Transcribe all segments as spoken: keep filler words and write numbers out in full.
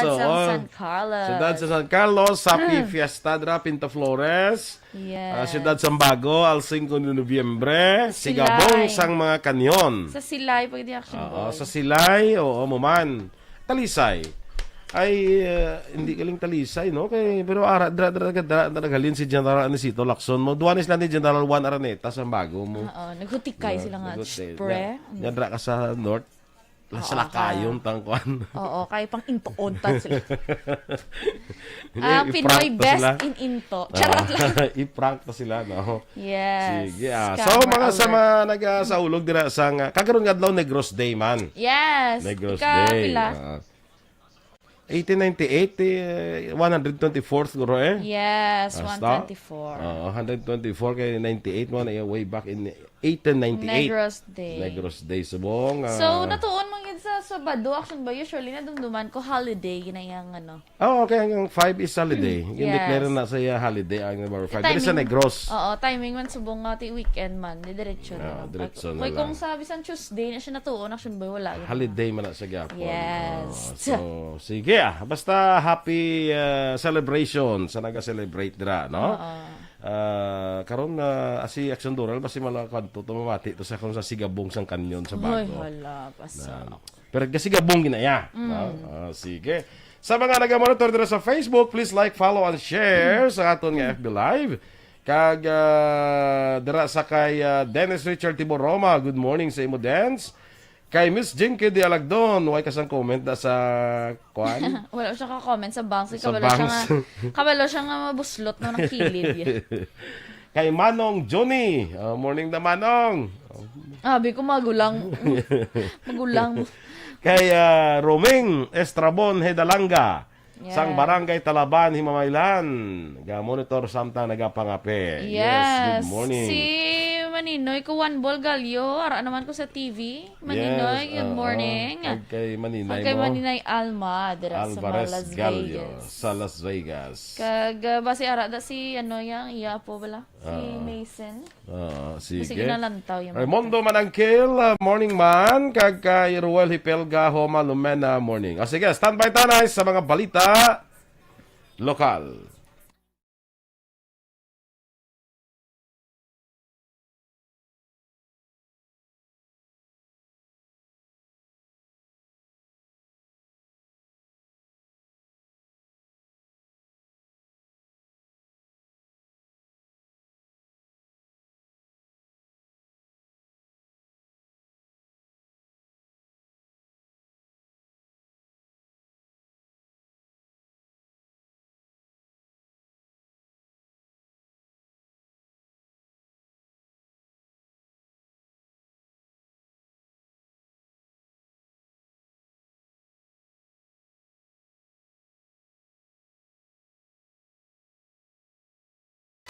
Siyudad sang Oo. San Carlos. Siyudad sa San Carlos, Happy Fiesta dira, Pinta Flores. Ah, Yes. Siyudad sang Bago, Alsingko de Nobyembre, Silay. Sigabong sang mga kanyon. Sa Silay, pwede action Oo, ball. Sa Silay, oo, mo man. Talisay. Ay, ah, hindi galing Talisay, no? Kay, pero ara, dra, dra, dra, dra, naghalin si General Anisito Lacson mo. Duwa ni sila ni General Juan Araneta sa Bago mo. Oo, naghutikay Ah, sila nga. Naghutikay. Spre. Nya, nya dra ka sa North. La, Oo, sa Lakayon, ka. Tang kuan. Oo, kay pang intoon ta sila. Hindi, Ah, Pinoy i-prank to best sila. In into. Ah, Charot lang. I-prank to sila, no? Yes. Sige, ah. Scammer So, mga sa alert. Mga nagasaulog dira sa nga, kagaron nga adlaw, Negros Day man. Yes. Negros Ika, Day. Pila? Ah. Eighteen ninety-eight, eh, one hundred twenty-fourth, guro, eh? Yes, Hasta? One twenty-four. Oo, one hundred twenty-four kay ninety-eight mo na way back in eighteen ninety-eight. Negros Day. Negros Day, subong, So, ah, natuon man gid sa Sabado, action ba? Usually, nadumduman ko holiday, ginayang ano. Oh, okay, ang five is holiday. Yes. Yung declare na sa iya holiday ang November five. Dili sa Timing. Negros. Oo, timing man subong nga, ti weekend man, di diretso na Ah, lang. diretso na Kay lang. Kung sa bisan Tuesday na siya natuon, action ba? Wala. Holiday man na sa gyapon. Yes. Oh, so, sige ah. Basta happy, ah, celebration sa naga-celebrate dira, no? Oo. Ah, karon na, ah, si Action Doral, basi mala kwadto to, mamati to sa, kung sa Sigabong sang Kanyon sa Ay, Bago. Hala, pasok. Na, pero gasigabong ginaya. Mm. Ah, ah, sige. Sa mga naga-monitor dira sa Facebook, please like, follow, and share sa aton nga F B Live. Kag, ah, dira sa kay, ah, Dennis Richard Tiboroma, good morning sa imo, Dens. Kay Miss Jinky de Alagdon, way ka sang comment na sa kuan? Wala siya ka-comment sa bangs. Sa Kabalo siya bangs. Nga, kabalo siya nga mabuslot na ng kilid. Kay Manong Johnny. Ah, morning na, Manong. Abi ko magulang. Magulang. Kay, ah, Roming Estrabon Hedalanga. Sang Yes. Barangay Talaban, Himamaylan. Ga-monitor samtang nagapangape. Yes, Yes. Good morning. Si Maninoy Kuwan Bolgalyo, ara naman ko sa T V. Maninoy, Yes, good oo. morning. Kag kay Maninay Kag kay mo. Maninay Alma, dira sa Alvarez Las Gallo, Vegas. Sa Las Vegas. Kag, uh, basi ara da si, ano, yang iya po bala? Si Ah. Mason. Ah, sige. Basi ginalantaw yung Raimundo mga Manangkil, uh, morning man. Kag kay Ruel Hipelga, Homa Lumena, morning. O sige, standby tanay sa mga balita lokal.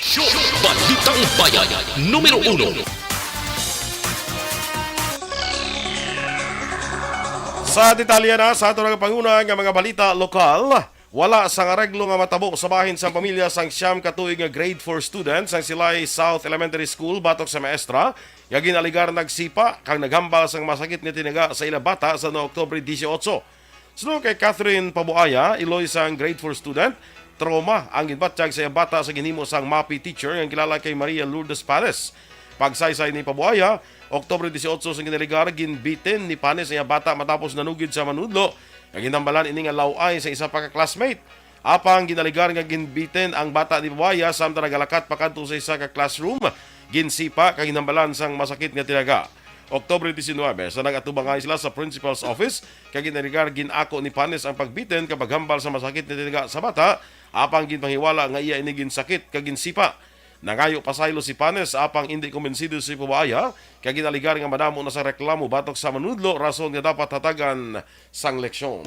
Show Balitang Bayan, numero uno. Sa detalye na sa ato nga panguna nga mga balita lokal, wala sang areglo nga matabo sa bahin sang pamilya sang siyam ka tuig nga grade four student sang Silay South Elementary School batok sa maestra nga ginaligar nagsipa kag naghambal sang masakit nga tinaga sa ila bata sa no Oktubre dieciocho. Suno kay Catherine Pabuaya, iloy sang grade four student, trauma ang ginbatyag sa iya bata sa ginhimo sang MAPEH teacher nga kilala kay Maria Lourdes Panes. Pagsaysay ni Pabuaya, Oktubre dieciocho sang ginaligar, ginbitin ni Panes ang iya bata matapos nanugid sa manudlo nga ginhambalan ini nga law-ay sa isa pa ka classmate. Apang ginaligar nga ginbitin ang bata ni Pabuaya samtang nagalakat pakadto sa isa ka classroom, ginsipa kag ginhambalan sang masakit nga tinaga. Oktubre diecinuebe, sa nag-atubangay sila sa principal's office, kag ginaligar gin-ako ni Panes ang pagbitin kag paghambal sa masakit nga tinaga sa bata, apang ginpanghiwala nga iya ini ginsakit kag ginsipa. Nangayo pasaylo si Panes, apang indi kumbinsido si Pabuaya, kag ginaligar nga madamo na sa reklamo batok sa manudlo, rason nga dapat hatagan sang leksyon.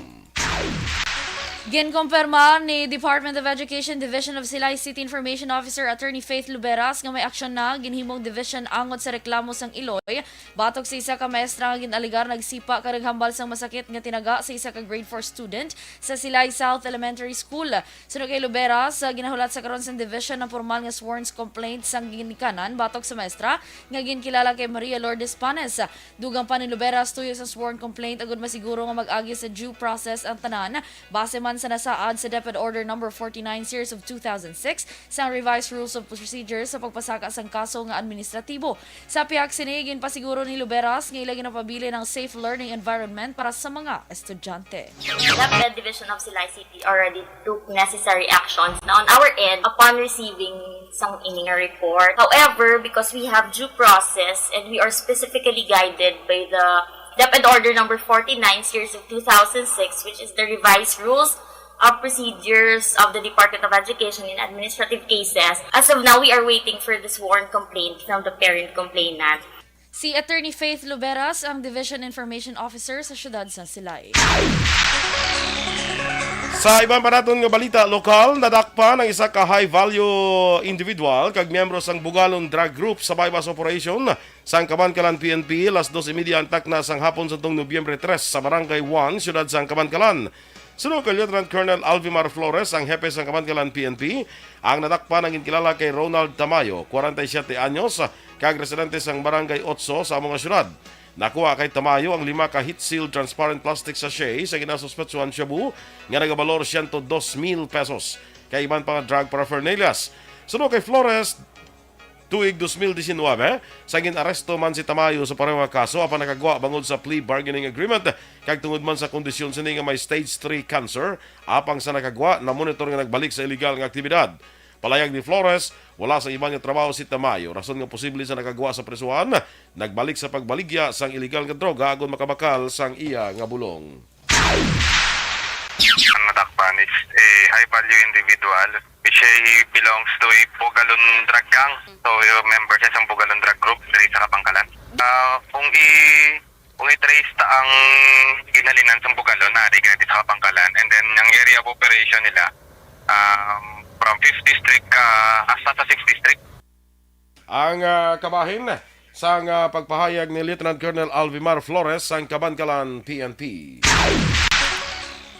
Ginkumpirma ni Department of Education Division of Silay City Information Officer Attorney Faith Luberas nga may aksyon na ginhimong division angot sa reklamo sang Iloy batok sa isa ka maestra nga gin-alegar nagsipa kag naghambal sang masakit nga tinaga sa isa ka grade four student sa Silay South Elementary School. Suno kay Luberas, sa ginahulat sa karon sang division ang formal nga sworn complaint sang ginikanan batok sa maestra nga ginkilala kay Maria Lourdes Panes. Dugang pa ni Luberas tuyo sa sworn complaint agud masiguro nga mag-agi sa due process ang tanan, base man sa nasaad sa DepEd Order Number forty-nine Series of two thousand six sang Revised Rules of Procedure sa pagpasaka sang kaso nga administratibo. Sa pihak sini, ginpasiguro ni Luberas nga ila ginapabilin ang safe learning environment para sa mga estudyante. DepEd Division of Silay City already took necessary actions na on our end upon receiving sang ini nga report. However, because we have due process and we are specifically guided by the DepEd Order Number forty-nine Series of two thousand six, which is the Revised Rules of Procedures of the Department of Education in Administrative Cases, as of now, we are waiting for the sworn complaint from the parent complainant. Si Attorney Faith Luberas ang Division Information Officer sa siyudad sa Silay. Sa iban pa naton nga balita lokal, nadakpan ang isa ka high-value individual kag miyembro sang Bugalon Drug Group sa buy-bust operation sang Kabankalan P N P, alas dos y media ang takna sang hapon sa tong Nobyembre tres sa Barangay one, siyudad sang Kabankalan. Suno kay Lieutenant Colonel Alvimar Flores, ang hepe sang Kabankalan P N P, ang nadakpan ang ginkilala kay Ronald Tamayo, kwarenta y siyete anyos, kag residente sang Barangay Otso sa amo nga syudad. Nakuha kay Tamayo ang lima ka heat-sealed transparent plastic sachet sa ginasuspetsuhan shabu nga nagabalor siyento dos mil pesos, kay iban pa nga drug paraphernalias. Suno kay Flores, tuig dos mil diecinuebe, sa gin-aresto man si Tamayo sa pareho nga kaso, apan nakagwa bangod sa plea bargaining agreement, kag tungod man sa kondisyon sini nga may stage three cancer, apang sa nakagwa, namonitor nga nagbalik sa iligal nga aktibidad. Palayag ni Flores, wala sa iban nga trabaho si Tamayo, rason nga posible sa nakagwa sa prisuhan, nagbalik sa pagbaligya sang iligal nga droga agod makabakal sang iya nga bulong. Ang nadakpan is a high-value individual, which he belongs to a Bugalon drug gang. So, yung member siya sa Bugalon drug group, diri sa Kabankalan. Ah, kung i-, kung i-trace ta ang ginhalinan sa Bugalon, na di sa Kabankalan. And then, ang area of operation nila, um, from fifth District, ah, hasta sa sixth District. Ang, ah, kabahin sang, ah, pagpahayag ni Lieutenant Colonel Alvimar Flores sang Kabankalan P N P.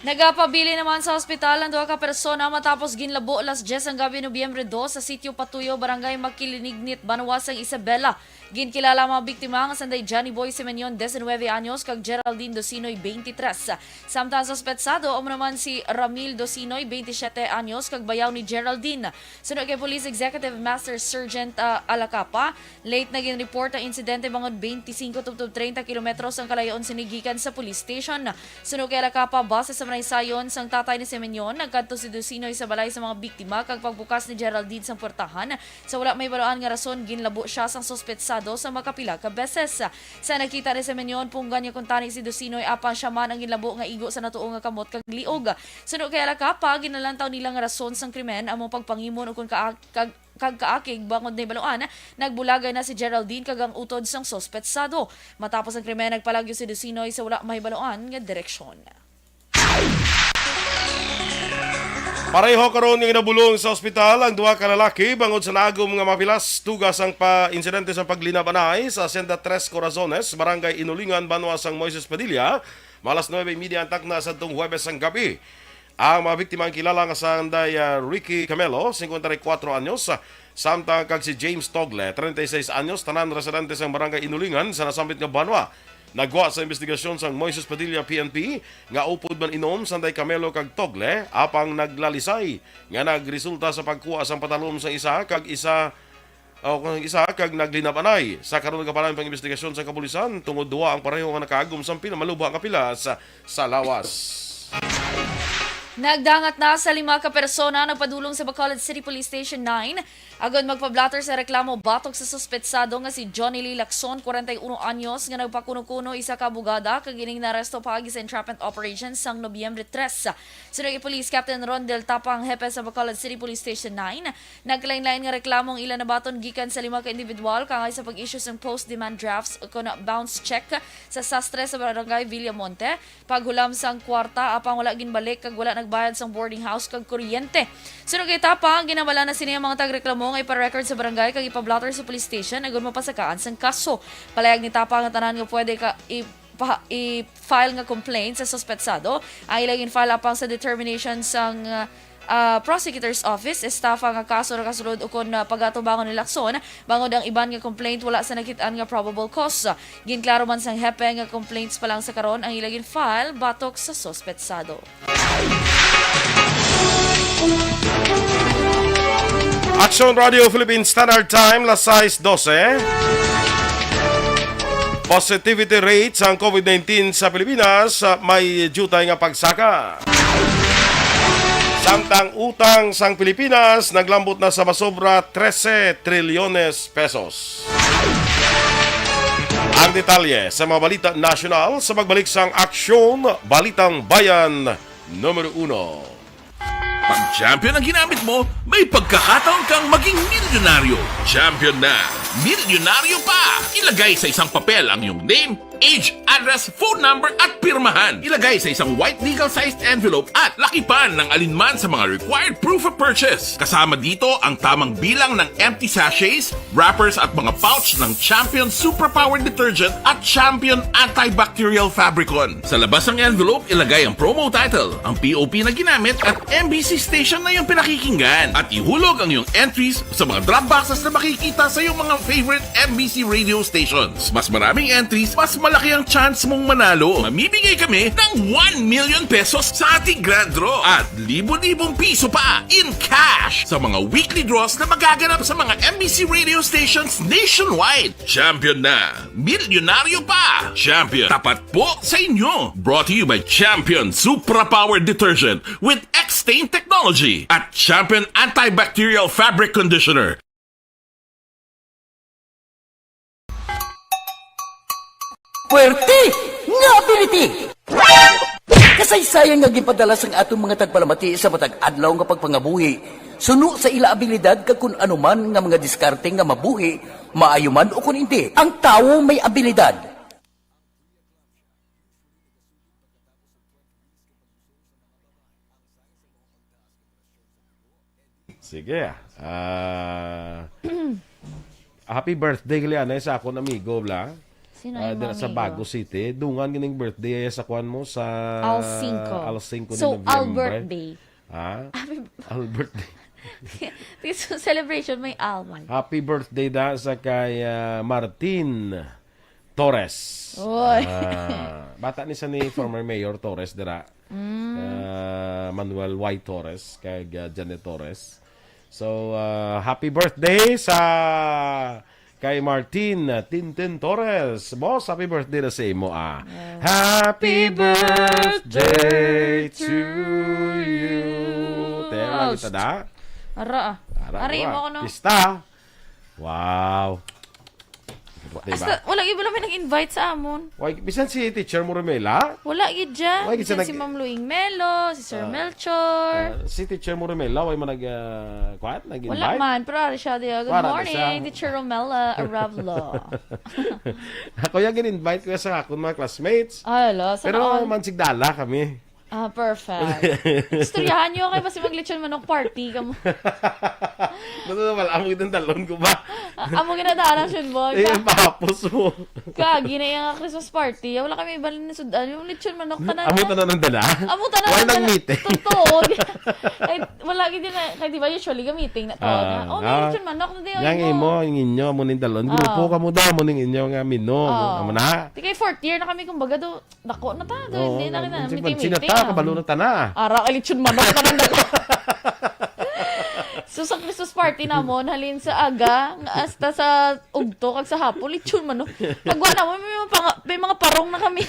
Nagapabilin naman sa ospital ang duha ka persona matapos ginlabo alas diyes sang gabi, Nobyembre dos, sa Sitio Patuyo, Barangay Makilinignit, Banwa sang Isabela. Ginkilala ang mga biktima nga sanday Johnny Boy Simeon, diecinuebe anyos, kag Geraldine Dosinoy, twenty-tres. Samtang suspetsado amo naman si Ramil Dosinoy, twenty-siete anyos, kag bayaw ni Geraldine. Suno kay Police Executive Master Sergeant, ah, Alacapa, late na gin-report ang insidente bangod twenty-five tubtob treinta kilometros ang kalayo-on sini gikan sa police station. Suno kay Alacapa, base sa manaysayon sang tatay ni Simeon, nagkadto si Dosinoy sa balay sa mga biktima kag pagbukas ni Geraldine sang puwertahan, sa wala mahibaluan nga rason, ginlabo sia sang suspetsado sa makapila ka beses. Sa nakita ni Simeon, punggan niya kuntani si Dosinoy, apang sia man ang ginlabo nga igo sa natuo nga kamot kag liog. Suno kay Alacapa, ginalantaw nila nga rason sang krimen amo pagpangimon ukon ka-, kag, kag kaakig, bangod nahibaluan, nagbulagay na si Geraldine kag ang utod sang suspetsado. Matapos ang krimen, nagpalagyo si Dosinoy sa wala mahibaluan nga direksyon. Pareho karon nga ginabulong sa ospital ang duha ka lalaki bangod sa naagom nga mapilas tuga sang pa-, insidente sang paglinab-anay sa Hacienda Tres Corazones, Barangay Inulingan, Banwa sang Moises Padilla, mga alas nuebe y media ang takna sadtong Huwebes sang gabi. Ang mga biktima ang kilala nga sanday, ah, Ricky Camelo, singkwenta y kuwatro anyos, ah, samtang kag si James Togle, treinta y seis anyos, tanan residente sang Barangay Inulingan sa nasambit nga banwa. Nagwa sa imbestigasyon sang Moises Padilla P N P nga upod man inom sanday Camelo kag Togle, apang naglalisay nga nagresulta sa pagkuha sang patalom sang isa kag isa, o kung isa kag naglinab-anay. Sa karon, nagapanay ang pang-imbestigasyon sa kapulisan tungod duha ang pareho nga nakaagom sang pinamalubha nga pilas sa lawas. Nagdangat na sa lima ka persona nagpadulong sa Bacolod City Police Station nine agod magpa-blotter sa reklamo batok sa suspetsado nga si Johnny Lee Lacson, kwarenta y uno anyos, nga nagpakuno-kuno isa ka abogada kag ining naaresto paagi sa entrapment operation sang Nobyembre tres. Suno kay Police Captain Rondel Tapang, hepe sa Bacolod City Police Station nine, nagkalain-lain nga reklamo ang ila nabaton gikan sa lima ka individual kaangay sa pag-issue sang post demand drafts kon bounce check sa sastre sa Barangay Villamonte, paghulam sang kwarta apang wala ginbalik kag wala bayad sang boarding house kag kuryente. Suno kay Tapang, ginabal-an na sini ang mga tagreklamo nga ipa-record sa barangay kag ipa-blotter sa police station agod mapasakaan sang kaso. Palayag ni Tapang ang tanan nga pwede ka ipa-, i-file nga complaint sa suspetsado. Ang ila gin-file apang sa determination sang, ah, ah, prosecutor's office, estafa nga kaso nakasulod ukon na pagatubangon ni Lacson, bangod ang iban nga complaint wala sa nakit-an nga probable cause. Ginklaro man sang hepe nga complaints pa lang sa karon ang ila gin-file batok sa suspetsado. Action Radio Philippine Standard Time, las sais dose. Positivity rate sang covid nineteen sa Pilipinas, ah, may diutay nga pagsaka. Samtang utang sang Pilipinas naglambot na sa masobra trese trilyones pesos. Ang detalye sa mga balita nasyonal sa pagbalik sang Aksyon Balitang Bayan numero uno. Pag champion ang ginamit mo, may pagkakataon kang maging milyonaryo. Champion na, milyonaryo pa! Ilagay sa isang papel ang iyong name, age, address, phone number, at pirmahan. Ilagay sa isang white legal-sized envelope at lakipan ng alinman sa mga required proof of purchase. Kasama dito ang tamang bilang ng empty sachets, wrappers, at mga pouch ng Champion Superpower Detergent at Champion Antibacterial Fabricon. Sa labas ng envelope, ilagay ang promo title, ang P O P na ginamit, at M B C station na iyong pinakikinggan. At ihulog ang iyong entries sa mga drop boxes na makikita sa iyong mga favorite M B C radio stations. Mas maraming entries, mas malaki ang chance mong manalo. Mamimigay kami ng one million pesos sa ating grand draw at libo-libong piso pa in cash sa mga weekly draws na magaganap sa mga M B C radio stations nationwide. Champion na! Milyonaryo pa! Champion, tapat po sa inyo! Brought to you by Champion Supra Power Detergent with X-Stain Technology at Champion Antibacterial Fabric Conditioner. Puwerte nga ability! Kasaysayan nga ginpadala sang aton mga tagpalamati sa matag adlaw nga pagpangabuhi, suno sa ila abilidad kag kun ano man nga mga diskarte nga mabuhi, maayo man o kun indi, ang tawo may abilidad. Sige. Ah, happy birthday gali anay sa akon amigo, bla. Sino Ah, yung dira sa amigo? Bago City. Dungan ganing birthday ay sa kwan mo sa Al cinco. Al cinco de So, November. Albert Day. Ha? Happy Albert Day. This celebration may Al man. Happy birthday da sa kay, ah, Martin Torres. Oy. Ah, bata ni sa ni former Mayor Torres dira. Mm. Ah, Manuel Y Torres kag, ah, Janet Torres. So, ah, happy birthday sa kay Martin, ah, Tintin Torres. Boss, happy birthday na sa imo, ah. Yeah. Happy birthday to you. Tera, kita da? Ara, ah. Ara, Ari, ara. Mo ko, no? Pista. Wow. Diba? Hasta, wala gyud bala may nag-invite sa amon. Why, bisan si Teacher Murmela? Wala gyud dyan. Why, bisan si nag- Ma'am Luing Melo, si Sir Ah. Melchor. Ah, si Teacher Murmela, why man nag, ah, kuwan? Nag-invite? Wala man, pero ari siya diya. Good Wala na morning, siya. Teacher Romela Aravlo. Ako yung gin-invite ko sa akong mga classmates. Ay, ala, sana Pero all. Mansigdala kami. Ah, perfect. Istoryahan nyo kay basi mag-lechon manok party kamo. Gusto na pala, amo itong talon ko ba? Ah, amo ginadaan ang Shun Boy. Eh, ang pahapos mo. Kagi na yung Christmas party. Wala kami ibalin na sudan. Yung lechon manok, tanan Amo na. Tanan ang dala? Amo tanan Why ang nang dala? Meeting? Totoo. Kay, wala gid na. Kay di ba usually ga meeting na to? Ah, Oh, may ah. Lechon manok na di. Yang imo, yung inyo, amo ning dalon. Grupo Ah. Ka mo daw, amo ning inyo nga menu. Ah. Amo na? Di kay fourth year na kami, kumbaga do, dako na ta. Do, Oo, hindi na kita ang meeting-meeting, ta, ah. Kabalo na ta na. Ara, kay lechon manok na lang dala. So, sa Christmas party namon, halin sa aga, nga hasta sa ugto, kag sa hapon, lechon manok. Pagwa namon, may mga panga-, may mga parong na kami.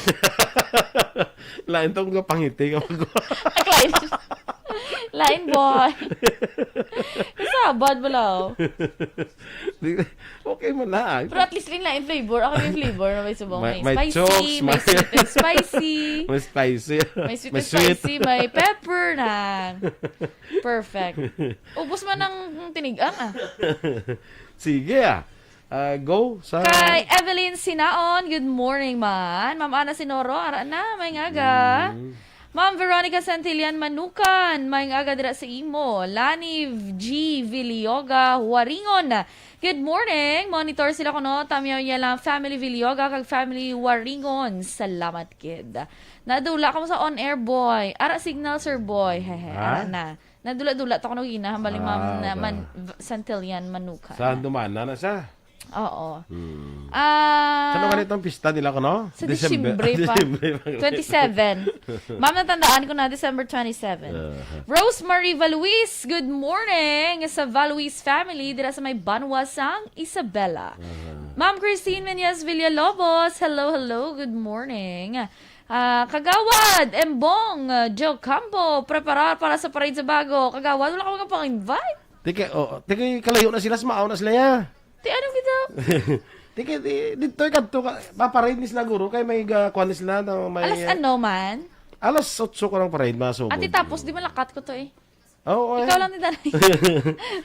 Lain to, mga pangiti ka pagwa. Ay, lain. Lain, boy. Sabad, bala, oh. Di, okay man na, ah. Pero at least, lain flavor. Ako yung flavor na may subong. May, May may spicy, chokes, may may sweet and spicy. May spicy. May sweet May and sweet. Spicy, may pepper na. Perfect. Ubos man ang tinigang, ah. Sige, ah. Ah, go sa Kay Evelyn Sinaon, good morning, man. Ma'am Ana Sinoro, ara na, may ngaga. Mm. Ma'am Veronica Santillan Manukan, maayong aga dira sa imo. Lani G Vilioga Huaringon, good morning. Monitor sila kuno, Tamyaw Yalang family Vilioga kag family Huaringon. Salamat, kid. Nadula ka mo sa on air, boy. Ara signal, sir, boy. Hehe, Ha? ara na. Nadula-dula to kuno gina, hambal ni ma'am Ah, na okay. man, V-, Santillan Manukan. Sa Dumana na siya. Oo. Hmm. Ah, Saan naman itong pista nila, kuno? Sa December. Disyembre pa. Disyembre pa. Twenty-seven. Ma'am, natandaan ko na, December twenty-seven. Uh-huh. Rosemary Valuis, good morning sa Valuis family, dira sa may Banwa sang Isabela. Uh-huh. Ma'am Christine Menyas Villalobos, hello, hello, good morning. Ah, Kagawad Embong, ah, Joe Campo, preparar para sa parade sa bago. Kagawad, wala ka mga pang-invite? Tike, oh, tike, kalayo na sila, sa maaw na sila, ya. Ti, ano kita? Tike, di, dito, kadto ka, paparade ni sila, guro, kay may ga-, kuwan ni sila, no, may, Alas ah, ano man? Alas otso ko ng parade, masugod. Ati, tapos, di malakat ko to, eh. Oo, Ikaw eh. lang ni Danay.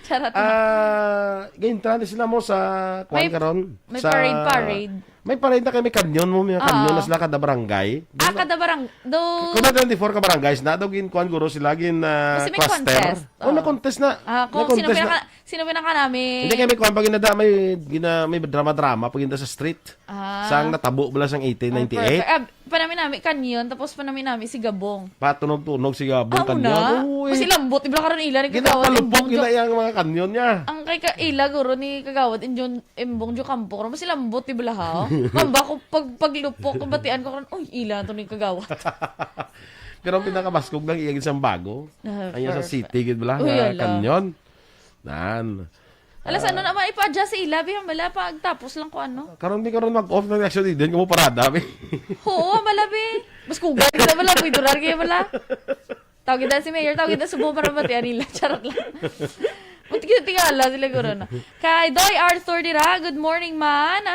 Charot lang. Ah, gaintra ni sila mo sa, kuwan May, karon? may Sa, parade, parade. may parade na kay may kanyon mo, may Ah. kanyon na sila kada barangay. Ah, Doon na, kada barang-, do- Kung may twenty-four ka barangays na, daw gin, kuwan, guro, sila gin, ah, Kasi may cluster. contest. Oh, Oh. may contest na. Ah, kung May sino contest na. pinaka-, sino pinaka namin? Hindi, kay may kuwan, pag ginada, may, gina-, may drama-drama, pag ginada sa street. Ah. Sang natabo bala sang eighteen ninety-eight? Ah, perfect. Ah, panami-nami kanyon, tapos panami-nami si Gabong. Patunog-tunog si Gabong Amo kanyon. na? Oo, eh. Mas ilambot, di ba, karon ila ni Kagawad Ginapalupok Embong nila Jo-, yang mga kanyon niya. Ang kay ka-, ila, guro, ni Kagawad Injon-, Embong Jocampo, karon mas ilambot, di ba, ha? Kamba ko, pag, paglupok, kabatian ko karon, "Uy, ila to ni Kagawad." Pero ang pinakabaskog lang, iya gid sang bago. Ah, Ay, sa perfect. city, gid bala, Uy, nga ala. kanyon. Nan. Alas, Ah. ano naman, ipa-adjust sa ila, bi, ang bala, pagtapos lang ko, ano. Karon, di karon mag-off na reaction, di din ka mo parada, bi. Oo, ang bala, bi. Mas kugan ka na bala, pwede rar kayo bala. Tawag kita si Mayor, tawag kita subo para matian nila. Charot lang. Buti kita tingala sila, guro na. Kay Doy Arthur dira, good morning, man.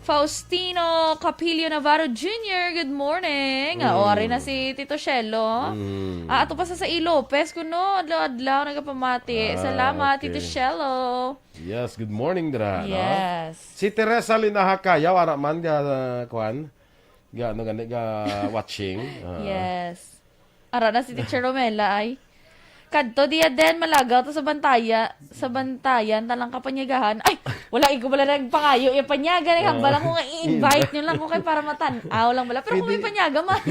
Faustino Capillo Navarro Junior, good morning. Ah, o, Mm. ari na si Tito Shelo. Mm. Ah, ato pa sa, sa E. Lopez, kuno, adlaw-adlaw, nagapamati. Ah, Salamat, okay. Tito Shelo. Yes, good morning, dira, no? Yes. Si Teresa Linaha Cayaw, ara man, ga, kuan? Ga, ano gani, ga watching? Ah. Yes. Ara na si Teacher Romela, ay. Kadto diya din, malagaw to sa Bantaya, sa Bantayan, talang Kapanyagahan. Ay, wala, ikaw wala nagpangayo, yung Panyaga, naghambal ako nga i-invite nyo lang ko kay para matan-aw lang bala. Pero kung may Pwede. Panyaga man.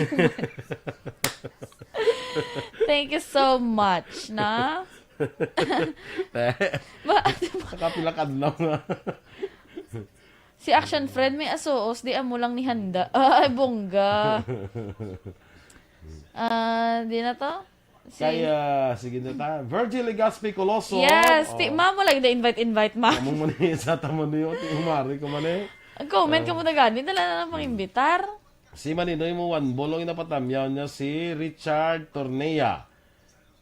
Thank you so much, na? Ba-, Nakapila ka adlaw na. Si Action Friend may asuos, di amo lang ni handa. Ay, bongga. Ah, di na to? Si Kaya, sige na ta. Virgil Legaspi Coloso. Yes, ti, Oh. ma'am, wala yung invite-invite, ma'am. Amo man ni sa tamo niyo, ti umari ko man eh. Ang comment ka mo na gani, dala na lang pang-imbitar. Si Maninoy mo, one bolong yung napatamyaw niya, si Richard Tornea.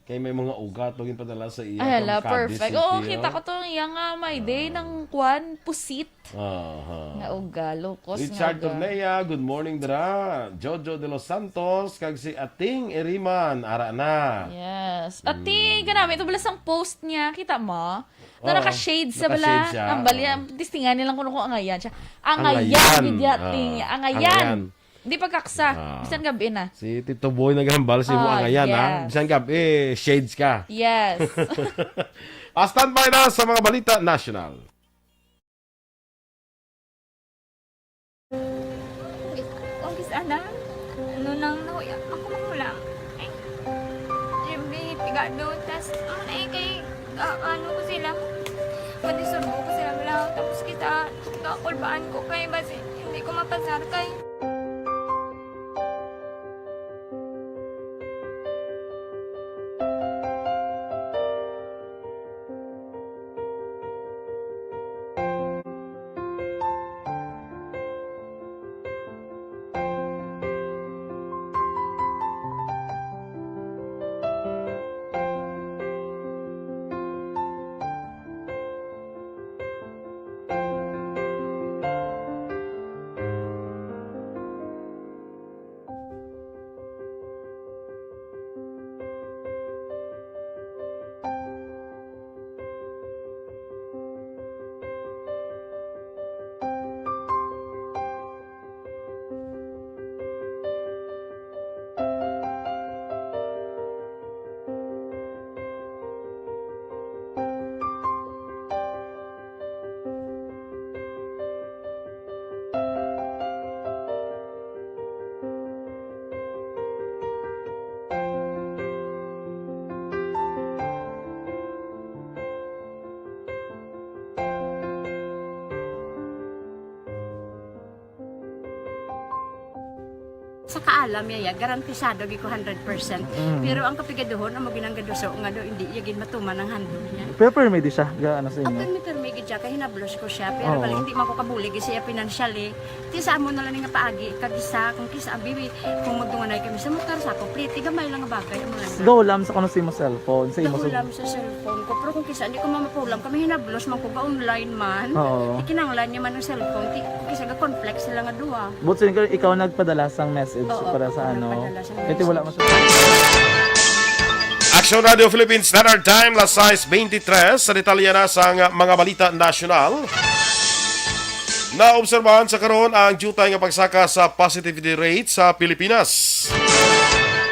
Kay may mga ugat, pag padala sa iya Ay, from hala, Cadiz City, Oo, oh. kita ko to iya nga may day Ah. ng kwan, pusit. Aha. Nga uga, lukos nga Richard uga. Tornea, good morning, dra. Jojo de los Santos, kag si Ating Iriman, ara na. Yes. Ating, Mm. kanami, ito bala sang post niya, kita mo? Oo, Naka-shade sa bala. naka-shade siya, Ang bali, oo. ang testingan nilang kuno kung angayan siya. Angayan, Angayan. gid ya, Ah, Ting. Angayan. angayan. Di pagkaksa. Ah. Bisan gabi na. Si Tito Boy naghambal, si mo Ah, angayan, ha? yes. Bisan gabi, shades ka. Yes. Ah, standby na sa mga balita national. Umpisa na. Ano nang nahuya? Ako magulang. Ay. Siyempre, pigado. Tas, ano na eh, kay, ah, ano ko sila. Madisurbo ko sila, bala. Tapos kita, kakulbaan ko kay basi, hindi ko mapasar kay Alam niya, ya, garantisado gid ko hundred percent. Mm. Pero ang kapigaduhon, amo ginang gaduso nga do, hindi iya gid matuman ang handog niya. Pero permi di siya, ga-, ano sa inyo? Permi, permi gid siya, kay hinablos ko siya. Pero Oo. balik, hindi man ko kabulig siya financially. Ti sa amo na lang nga paagi, kag isa, kung kisa, bibi, kung magdunganay kami sa motor, sa ako, pliti, gamay lang nga bagay, amo lang. Gahulam sa kuno sa imo cellphone, sa imo sa Gahulam sa cellphone ko, pero kung kisa, hindi ko mamapulam, kami hinablos man ko, ga-online man. Oo. Ikinanglan niya man ang cellphone, ti, kung kisa, ga-conflict sila nga duha. But so, ikaw, ikaw nagpadala sang message Oo, para sa ako ano? nagpadala sang Ito wala message. masyadong Action Radio Philippines Standard Time, las sais veintitrés. Sa detalye na sang mga balita nasyonal. Naobserbahan sa karon ang diutay nga pagsaka sa positivity rate sa Pilipinas.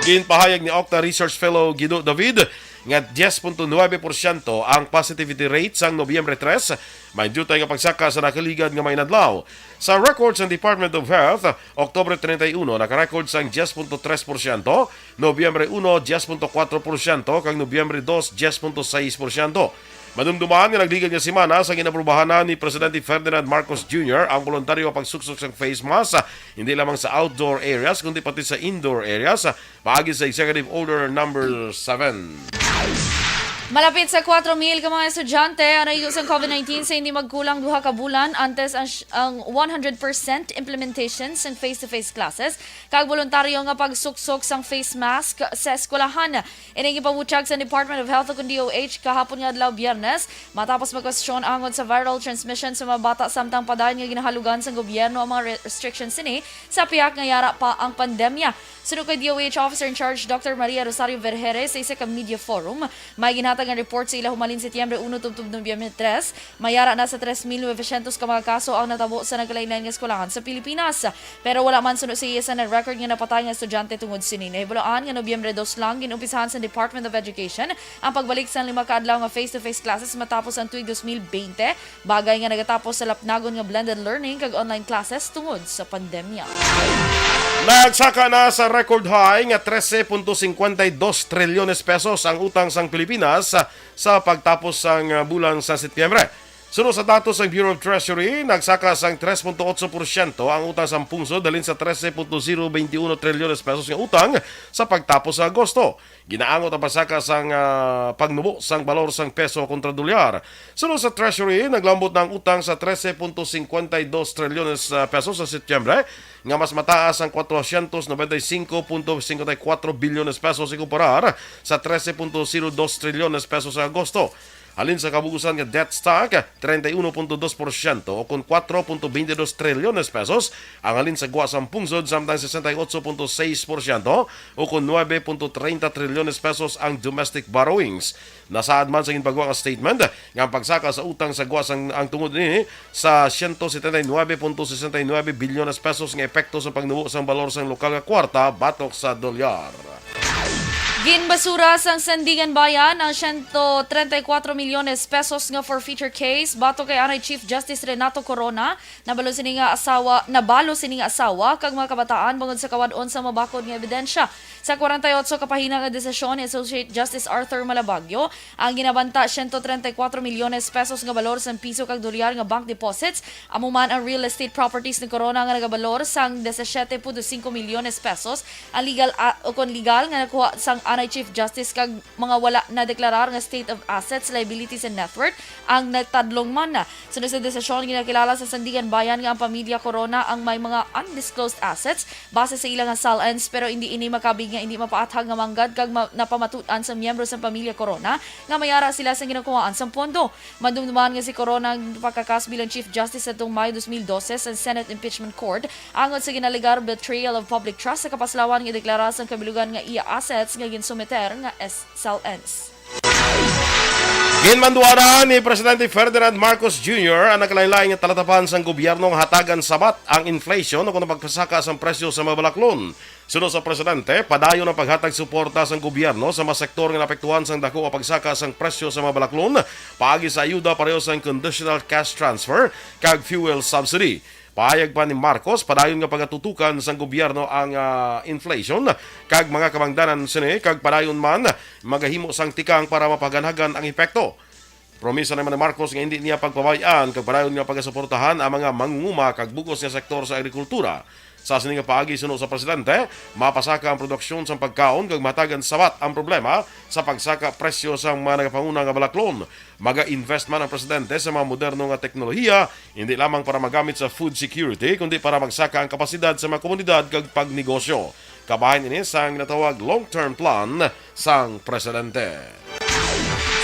Ginpahayag ni Octa Research Fellow Guido David nga diyes punto nuebe porsyento ang positivity rate sang Nobyembre tres, may diutay nga pagsaka sa nakaligad nga mga inadlaw. Sa record sang Department of Health, Oktubre treinta y uno, nakarecord sang diyes punto tres porsyento, Nobyembre uno, diyes punto kuwatro porsyento, kag Nobyembre dos, diyes punto sais porsyento. Madumduman nga nagligad nga semana sa ginaprubahanan ni Presidente Ferdinand Marcos Junior ang boluntaryo nga pagsuksok sang face mask, hindi lamang sa outdoor areas, kundi pati sa indoor areas, paagi sa Executive Order Number Seven. Malapit sa kuwatro mil ka mga estudyante ang naigo sang covid nineteen sa hindi magkulang duha ka bulan antes ang, ang one hundred percent implementation sang face-to-face classes kag boluntaryo nga pagsuksok sang face mask sa eskwelahan. Ini gipabutyag sa Department of Health ukon D O H kahapon nga adlaw, Biyernes, matapos magkwestiyon angot sa viral transmission sa mga bata samtang padayon nga ginahalugan sang gobyerno ang mga re-, restrictions sini sa pihak nga yara pa ang pandemya. Suno kay D O H Officer in Charge Doctor Maria Rosario Vergeres sa isa ka media forum, may ginhatag nga report sa ila humalin Setyembre uno tubtob Nobyembre tres, may yara na sa tres mil novecientos ka mga kaso ang natabo sa nagkalain-lain nga eskwelahan sa Pilipinas. Pero wala man suno sa iya sa na-record nga napatay nga estudyante tungod sini. Nahibaluan nga Nobyembre dos lang gin-umpisahan sa Department of Education ang pagbalik sang lima ka adlaw nga face-to-face classes matapos ang tuig dos mil bente, bagay nga nagatapos sa lapnagon nga blended learning kag online classes tungod sa pandemya. Nagsaka na sa record high nga trese punto singkwenta y dos trilyones pesos ang utang sang Pilipinas sa pagtapos sang bulan sa Setyembre. Suno sa datos sang Bureau of Treasury, nagsaka sang tres punto otso porsyento ang utang sang pungsod halin sa trese punto zero veintiuno trilyones pesos nga utang sa pagtapos sa Agosto. Ginaangot ang pagsaka sang, ah, pagnubo sang balor sang peso kontra dolyar. Suno sa Treasury, naglambot na ang utang sa trese punto singkwenta y dos trilyones, ah, pesos sa Setyembre, nga mas mataas ang cuatrocientos noventa y cinco punto cincuenta y cuatro bilyones pesos ikumparar sa trese punto zero dos trilyones pesos sa Agosto. Halin sa kabug-usan nga debt stock, treinta y uno punto dos porsyento o kon cuatro punto veintidós trilyones pesos ang halin sa gwa sang pungsod, samtang sesenta y ocho punto seis porsyento o kon nuebe punto treinta trilyones pesos ang domestic borrowings. Nasaad man sa ginpagwa nga statement nga ang pagsaka sa utang sa gwa sang ang tungod ini sa siyento setenta y nuebe punto sesenta y nuebe bilyones pesos nga epekto sa pagnubo sang balor sang lokal nga kwarta batok sa dolyar. Ginbasura sang Sandigan Bayan ang siyento treinta y cuatro milyones pesos nga forfeiture case batok kay anay Chief Justice Renato Corona. Nabalo sini nga asawa, nabalo sini nga asawa kag mga kabataan bangod sa kawad-on sa mabakod nga ebidensya. Sa kwarenta y otso ka pahina nga desisyon ni Associate Justice Arthur Malabagyo, ang ginabanta siyento treinta y cuatro milyones pesos nga balor sang piso kag dolyar nga bank deposits, amo man ang real estate properties ni Corona nga nagabalor sang disisiete punto singko milyones pesos, ang legal, ah, o kon legal nga nakuha sang anay Chief Justice kag mga wala nadeklarar nga state of assets, liabilities, and net worth ang nagtadlong man. Suno sa desisyon, ginakilala sa Sandigan Bayan nga ang pamilya Corona ang may mga undisclosed assets base sa ila nga SALNs, pero hindi ini makabig nga hindi mapaathag nga manggad kag ma-, napamatud-an sa miyembro sa pamilya Corona nga may ara sila sa ginakuhaan sang pondo. Madumduman nga si Corona ang pagkakas bilang Chief Justice atong Mayo dos mil dose sa Senate Impeachment Court angot sa ginalegar betrayal of public trust sa kapaslawan nga ideklara sang kabilugan nga iya assets nga ginsumiter nga S-, SALNs. Ginmanduanan ni Presidente Ferdinand Marcos Junior ang nagkalain-lain nga talatapan sang gobyerno nga hatagan sabat ang inflation o kon ang pagpasaka sang presyo sa mga balaklon. Suno sa presidente, padayon ang paghatag suporta sang gobyerno sa mga sektor nga naapektuhan sang dako nga pagsaka sang presyo sa mga balaklon, paagi sa ayuda pareho sang conditional cash transfer kag fuel subsidy. Pahayag pa ni Marcos, padayon nga pagatutukan sang gobyerno ang, ah, inflation kag mga kamangdanan sini, kag padayon man magahimo sang tikang para mapaganhagan ang epekto. Promisa naman ni Marcos nga hindi niya pagpabay-an kag padayon nga pagasuportahan ang mga mangunguma kag bug-os nga sektor sa agrikultura. Sa sini nga paagi, suno sa presidente, mapasaka ang produksyon sang pagkaon kag mahatagan sabat ang problema sa pagsaka presyo sang mga nagapanguna nga balaklon. Maga-invest man ang presidente sa mga moderno nga teknolohiya, hindi lamang para magamit sa food security, kundi para magsaka ang kapasidad sa mga komunidad kag pagnegosyo. Kabahin ini sang ginatawag long-term plan sang presidente.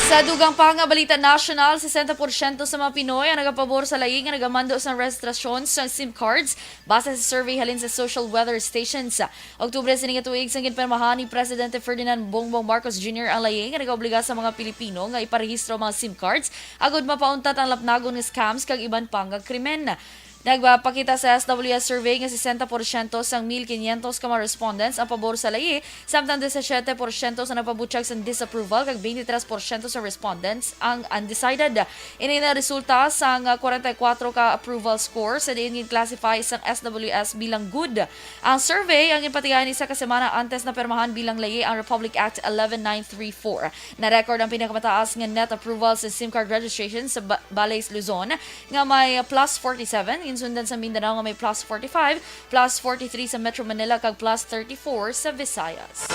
Sa dugang pa nga balita nasyonal, sesenta porsyento sa mga Pinoy ang nagapabor sa layi nga nagamando sang rehistrasyon sa SIM cards base sa survey halin sa social weather stations. Oktubre sini nga tuig sang ginpirmahan ni Presidente Ferdinand Bongbong Marcos Junior ang layi nga nagaobliga sa mga Pilipino nga iparehistro ang mga SIM cards agud mapauntat ang lapnagon nga scams kag iban pa nga krimen. Nagpakita sa S W S survey nga sesenta porsyento sang mil quinientos ka mga respondents ang pabor sa layi, samtang disisiete porsyento sa nagpabutyag sang disapproval kag twenty-three porsyento sa respondents ang undecided. Ini na resulta sang kwarenta y kuwatro ka approval score sa diin gin-classify sang S W S bilang good. Ang survey ang ginpatigayon isa ka semana antes na pirmahan bilang layi ang Republic Act eleven nine three four. Na-record ang pinakamataas nga net approval sa SIM card registration sa Ba-, Bale's Luzon, nga may plus forty-seven, ginsundan sa Mindanao nga may plus forty-five, plus forty-three sa Metro Manila, kag plus thirty-four sa Visayas.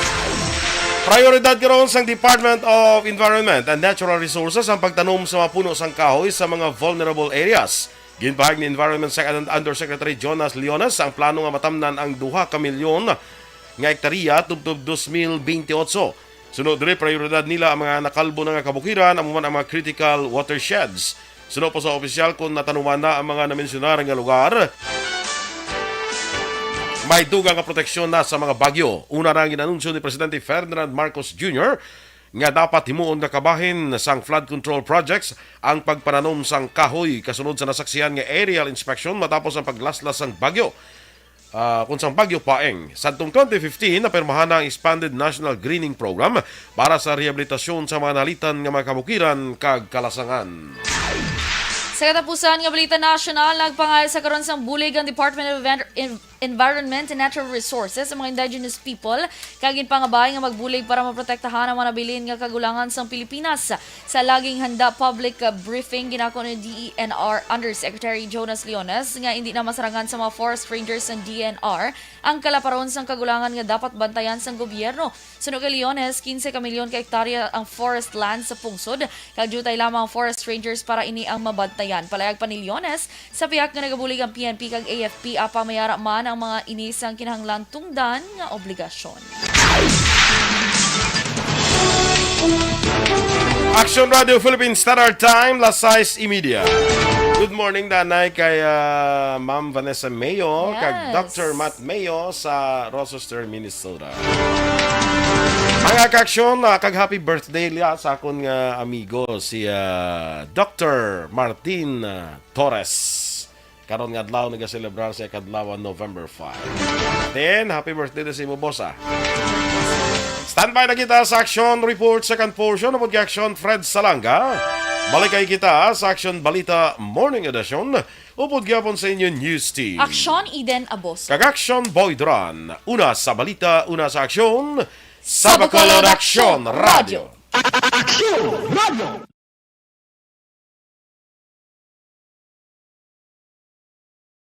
Prioridad karon sang Department of Environment and Natural Resources ang pagtanom sa mga puno sang kahoy sa mga vulnerable areas. Ginpahayag ni Environment Sec-, Undersecretary Jonas Leones ang plano nga matamnan ang duha ka milyon nga hektarya tubtob dos mil benti otso. Suno diri, prioridad nila ang mga nakalbo na nga kabukiran, amo man ang mga critical watersheds. Suno pa sa opisyal, kung natanuman na ang mga namensyunar nga lugar, may dugang nga proteksyon na sa mga bagyo. Una na ang ginanunsyo ni Presidente Ferdinand Marcos Junior nga dapat himuon nga kabahin sang flood control projects ang pagpananom sang kahoy, kasunod sa nasaksihan nga aerial inspection matapos ang paglaslas sang bagyo. Ah, kun sang Bagyo Paeng. Sadtong twenty fifteen, napirmahan na ang Expanded National Greening Program para sa rehabilitasyon sa mga nalitan nga mga kabukiran kag kalasangan. Sa katapusan nga balita nasyonal, nagpangaysa karon sang bulig ang Department of Env-, Env-, Environment and Natural Resources sa mga indigenous people, kag ginpangabay nga magbulig para maprotektahan ang mga nabilin nga kagulangan sang Pilipinas. Sa laging handa public, uh, briefing, ginako ni D E N R Undersecretary Jonas Leones nga hindi na masarangan sa mga forest rangers sang D E N R ang kalaparon sang kagulangan nga dapat bantayan sang gobyerno. Suno kay Leones, kinse ka milyon ka hektarya ang forest land sa pungsod, kag diutay lamang ang forest rangers para ini ang mabantayan. Palayag pa ni Leones, sa pihak nga nagabulig ang P N P kag A F P, apang may ara man ang mga ini sang kinahanglan tungdan nga obligasyon. Action Radio Philippines Standard Time, las sais y media. Good morning, danay kay, ah, Ma'am Vanessa Mayo, kag Yes. Doctor Matt Mayo sa Rochester, Minnesota. Mga kaaksyon, ah, kag happy birthday liya sa akon nga amigo, si, ah, Doctor Martin, ah, Torres. Karon nga adlaw nagaselebrar sa kadlawan, November five. Then, happy birthday na sa imo, boss, ah. Standby na kita sa Action Report second portion, upod kay Action Fred Salanga. Balik kay kita sa Action Balita Morning Edition, upod gyapon sa inyo news team. Action Eden Abos. Kag Action Boy Duran. Una sa balita, una sa aksyon. Sa Sa Bacolod Bacolod Action Action Radio. Action Radio.